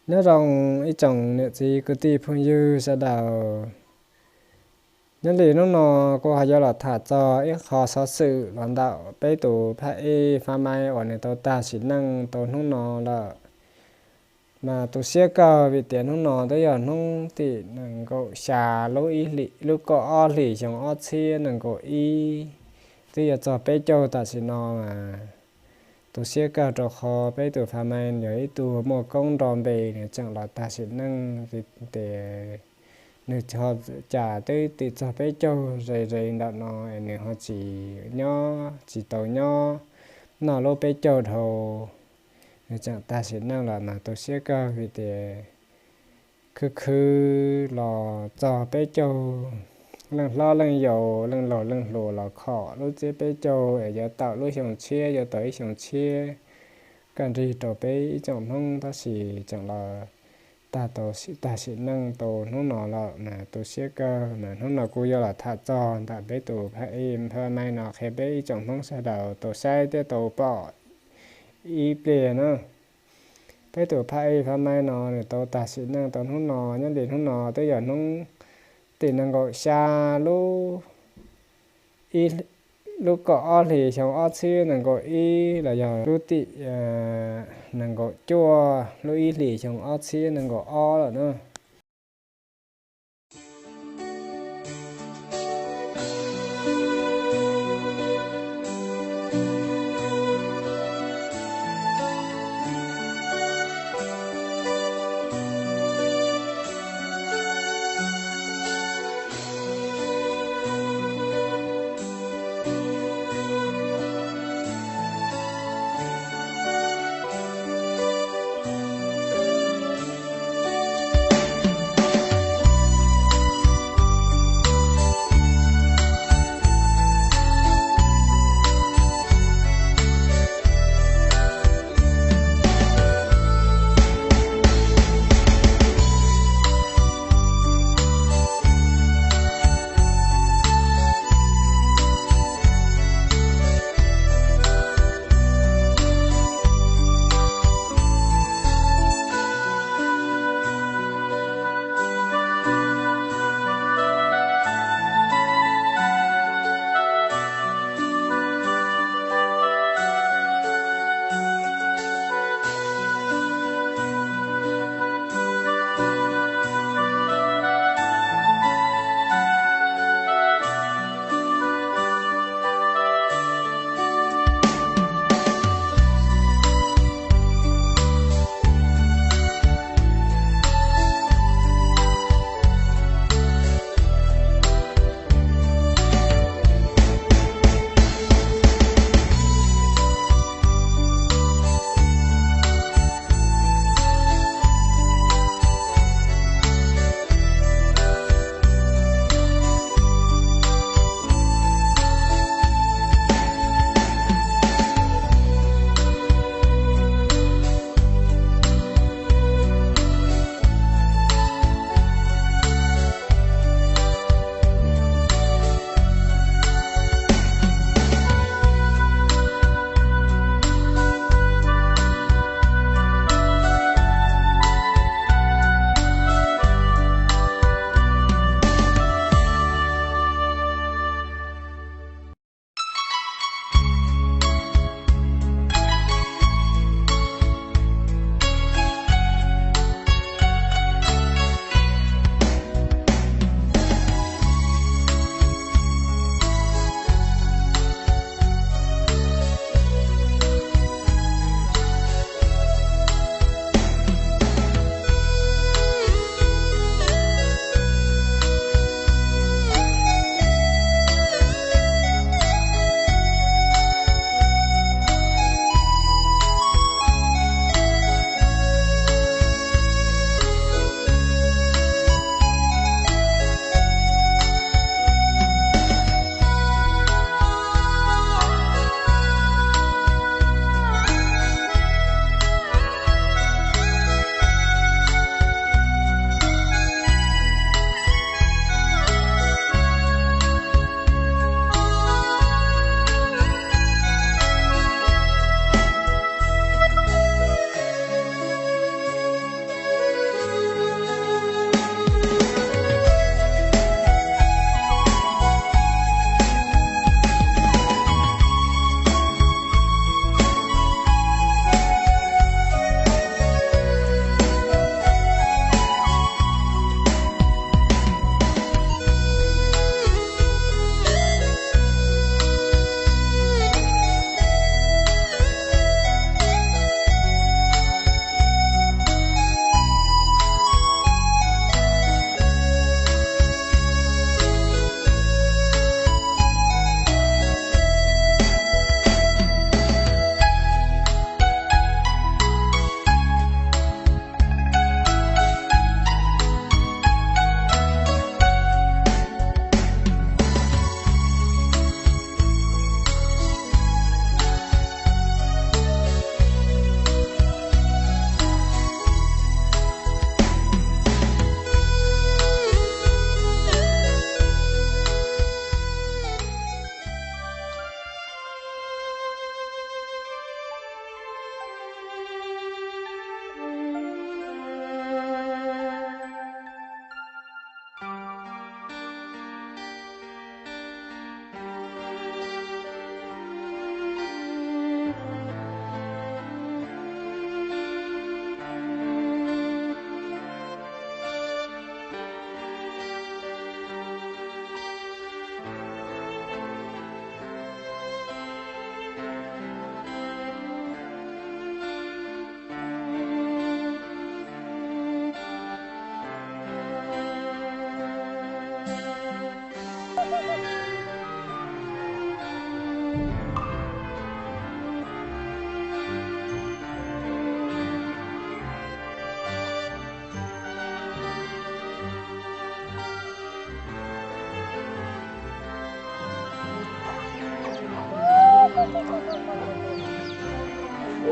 Nyob zoo ib tsoom niam txiv kwv tij phooj ywg sawv daws. Nyob li hnub no kuv ho yuav los tham txog ib qho xov xwm los ntawm peb tus phab ej Fab Maib uas nws tau tag sim neej tau hnub no lawm. Mas tu siab kawg vim tias hnub no twb yog hnub tim nees nkaum xya lub ib hlis, lub kaum ob hlis xyoo ob txhiab nees nkaum ib, twb yuav txog peb caug tam sim no mas tu siab kawg rau qhov peb tus Fab Maib yog ib tug muaj koob nrov npe, nws tseem los tag sim neej ces nws ho cas twb tim txog peb caug ze ze ntawm no es nws ho tsis nyob, tsis tau nyob noj lub peb caug dhau. Nws tseem tag sim neej los mas tu siab kawg vim tias khwv khwv los txog peb caug, leej hlob leej yau, leej laus leej hluas los khom lub tsiab peb caug es yuav tawm lub xyoo tshiab, yuav tau ib xyoo tshiab kaj nrig rau peb ib tsoom Hmoob, tab sis tseem los tag tau, tag sim neej tau hnub no lawm mas tu siab kawg. Mas hnub no kuv yuav los tham txog ntawm peb tus phab ej Fab Maib no qhia peb ib tsoom Hmoob sawv daws tau saib thiab tau pom ib pliag na. Peb tus phab ej Fab Maib no nws tau tag sim neej tau hnub no, nyob li hnub no twb yog hnub tim nees nkaum xya lub, lub kaum ob hlis xyoo ob txhiab nees nkaum ib los yog lub tim nees nkaum cuaj lub ib hlis xyoo ob txhiab nees nkaum ob lawm na.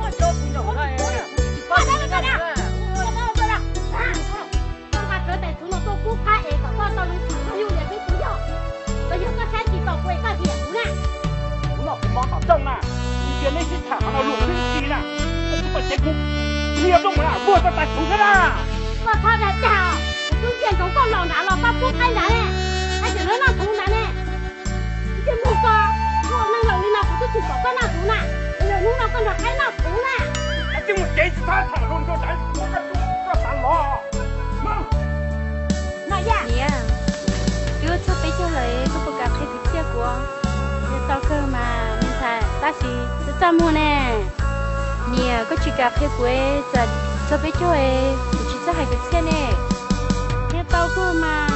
Koj tsis paub kuv nyuam qhuav no es kuv tsis paub kuv tsis paub. Koj nqa cov tais txhuv no tuaj kub qab es kom koj tau zoo tshwm koj yooj yim xwb puas yog? Los yog koj saib tsis taus kuv es koj hiam kuv na? Kuv noj kuv mov tom rooj na, kuv cia neb sib tham qhov no luag ib txhis na, kuv tsis pom cev kuv niag rooj na, vuag tau tais txhuv xwb na. Koj txhob dag dag, kuv twb cia ntsoov koj los nrad los koj pub qaib nrad ne, qaib tseem noj txhuv nrad ne. Cia mus koj, koj ua neej laus li no kuv twb tsis pom koj noj txhuv na, yog hnub no koj nrog qaib noj txhuv na. Koj cia mus cev tsis txhob tham luag rau ntawd, koj xav los. Niam, twb txog peb caug lawm, koj puas kam qhia kwv txhiaj kuv? Qhia tau kawg mas me ntxhais, tab sis txaj txaj muag ne. Niam, koj tsis kam qhia kuv, txog peb caug kuv tsis txawj hais kwv txhiaj ne. Qhia tau kawg mas,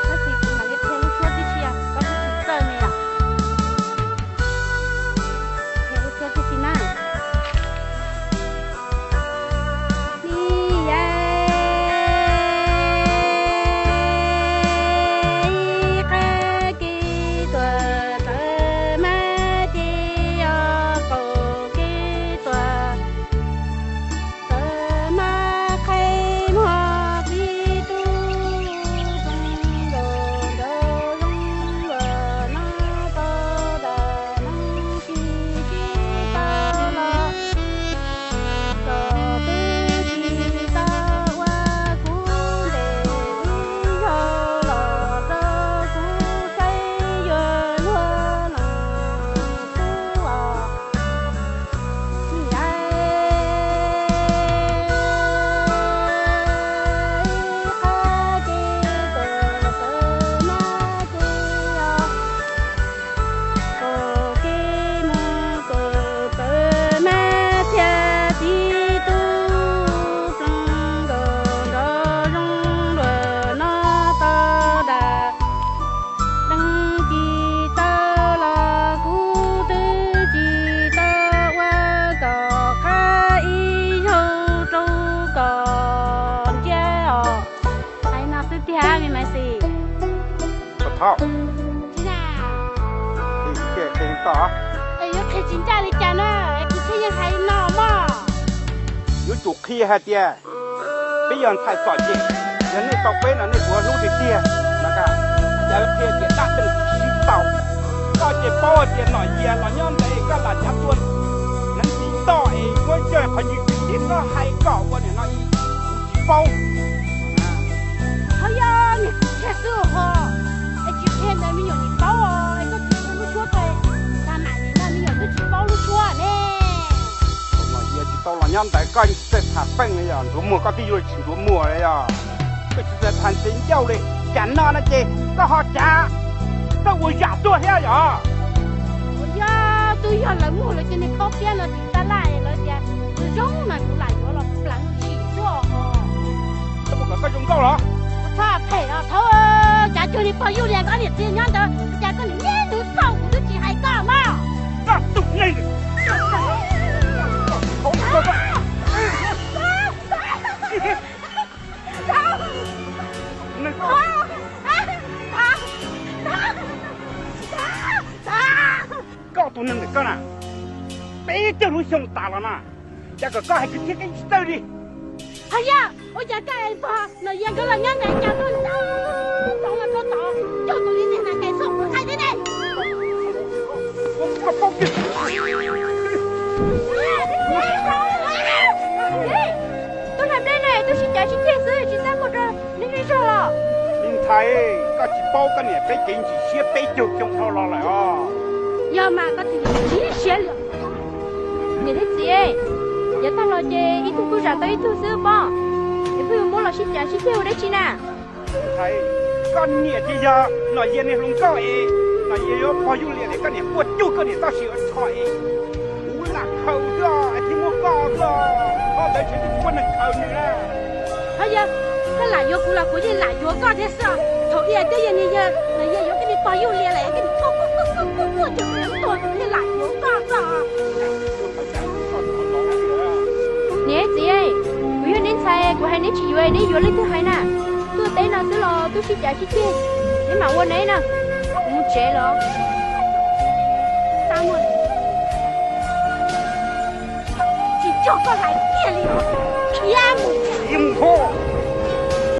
tab sis kuv mam li qhia lub suab tib si, koj twb tsis txawj ne yom. Qhia lub suab tib si na. Ib yam, ib qab kev tuaj txawm mab ces yog qaum kev tuaj txawm mab qhib muag. Tsis na, es yuav qhia tsis ncaj li cas na, es kuv thiaj yeej hais no mog. Yuav tsum qhia hais tias peb yog ntxhais txom nyem, yog nej tau peb no nej puas hlub tiag tiag no. Cas qhia tias dab tsi tsis tau, koj ces paub tias Nom Yias los nyob ntawd koj lam cav tuaj neev tsis toj es muab coj qhov ywg tsis tiag, koj hais kom ua nim no ib, kuv tsis paub. Qhov yog niam kuv qhia xwb ho, es tsis qhia ntawd me nyuam tsis paub os, es koj tsis qhia lub suab ko, tag mam li no me nyuam twb tsis paub lub suab ne. Nom Yias tsis tau los nyob ntawd koj tsis txawj tham peej li yog ntuav muag, koj twb yuav tsis ntuav muag li yog, koj tsis txawj tham txiv ncauj li. Cas no no ces koj ho cav txawj ua zam tuaj thiab yog? Yog, twb yog lawv muag lawv cov niag khaub piab no tim tab laj lawv tias tus zoo mas kuv lam yuav los pleev tsim tuaj ho. Koj muab kom koj zoo nkauj los? Txhob phem os thaub, cav cuag niag pog Yuj Lias koj niam txiv nyob ntawd, cas koj niam niaj hnub xauj kuv twb tsis hais koj mog. Koj tus neeg, koj tus neeg ntawm koj na, peb caug lub xyoo tas los na, cas kom koj hais kwv txhiaj keeb tsis txawj li. Hos yog ua cas koj es pog Nom Yias nkawd los nyob ntawd cas tuaj ntau tod los tau tod, cog tus li ntawd na, kais xoj kuv hais thiab ne. Tub hla nplej ne, tub sib cav sib ceg xwb tsis xav muaj rau neeg zej zog los? Me ntxhais, koj tsis paub koj niam peb kev ntsim siab peb caug xyoo dhau los lawm os. Yog mas koj tus niam siab li. Niam thiab txiv, yav tag los ces ib tug kuj zam tau ib tug xwb pob, es pheej yuav muab los sib cav sib ceg ua dab tsi na? Koj niam ces yog Nom Yias niag hluas nkauj es, Nom Yias yuav pog Yuj Lias es koj niam quaj cuag koj niam txoj sia ua tsho es, kuv lam khaws xwb es thiaj muab koj xwb os, koj ntawd tseem tsis muaj neeg khaws nws na. Hos yog koj lam yuav kuv los kuv yeej lam yuav koj thiab xwb. Thaum ub twb yog niag yawg Nom Yias yuav koj niag pog Yuj Lias lawm, koj niam quaj quaj quaj quaj quaj quaj ces kuv tuag kuv thiaj lam yuav koj xwb. Niam txiv, kuv yog neb ntxhais, kuv hais neb tsis yuav neb yuav leej twg hais na? Tuaj teb no xwb los tub sib cav sib ceg, neb mam ua neb na. Kuv mus tsev los. Tsis cog koj hlais kiag li, khiav mus.